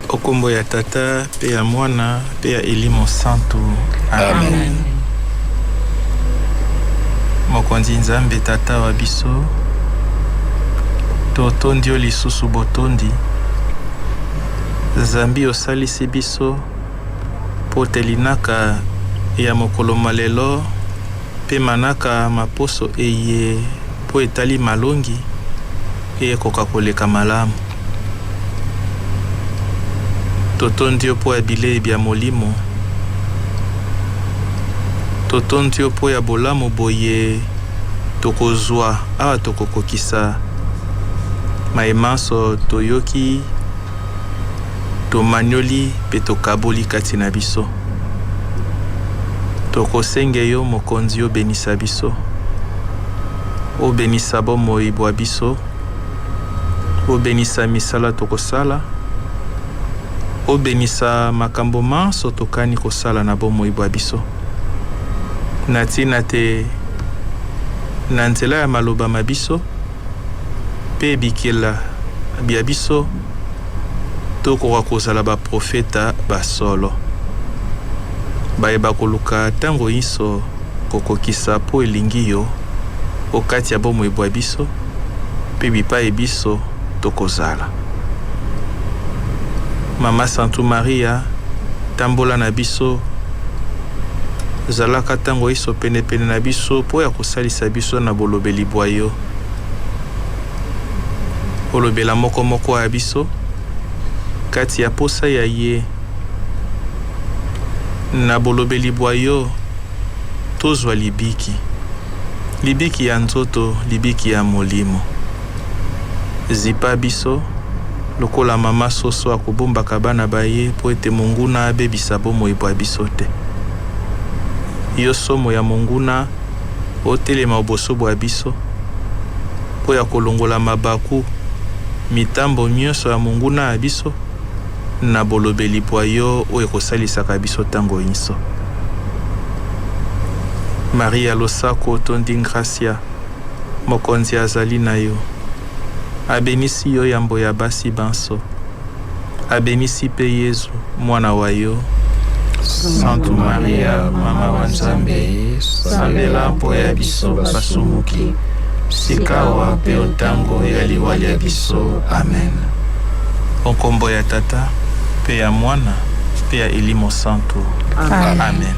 O kombo ya Tata pe ya Mwana pe ya Elimo Santu. Amen. Amen. Mokonzi Nzambe Tata wa biso, totondi yo lisusu botondi, zambi osalisi biso mpo te linaka ya mokolo mwa lelo mpe manaka ma poso eye mpo etali malongi ekoka koleka malamu. Totondi yo mpo ya bilei bya molimo. Totondi yo mpo ya bolamu boye tokozwa awa tokokokisa maye manso toyoki, tomanyoli mpe tokaboli kati na biso. Tokosenge yo, Mokonzi, obenisa biso. Obenisa bomoi bwa biso. Obenisa misala tokosala. Obenisa makambo manso tokani kosala na bomoi bwa biso. Na ntina te na nzela ya maloba ma biso mpe bikela bya biso, tokoka kozala baprofeta ba solo, baye bakoluka ntango inso kokokisa mpo elingi yo o kati ya bomoi bwa biso mpe bipai biso tokozala. Mama Santu Maria, tambola na biso, zalaka ntango inso penepene na biso mpo ya kosalisa biso na bolobeli bwa yo. Olobela moko moko ya biso kati ya posa ya ye. Na bolobeli bwa yo, tozwa libiki, libiki ya nzoto, libiki ya molimo. Zipa biso, lokola mama soso akobombaka bana ba ye mpo ete monguna abebisa bomoi bwa biso te. Yo somo ya monguna, otelema oboso bwa biso mpo ya kolongola mabaku, mitambo nyonso ya monguna ya biso na bolobeli bwa yo oyo ekosalisaka biso tango inso. Maria losako otondi ngrasia, Mokonzi azali na yo. Abenisi yo yambo ya basi banso. Abenisi mpe Yezu, mwana wa yo. Santu Maria, Mama wa Nzambe, sambela mpo ya biso basumuki, sikawa mpe o ntango ya liwa lya biso. Amen. O nkombo ya Tata, mpe ya Mwana, mpe ya Elimo Santu. Amen. Amen.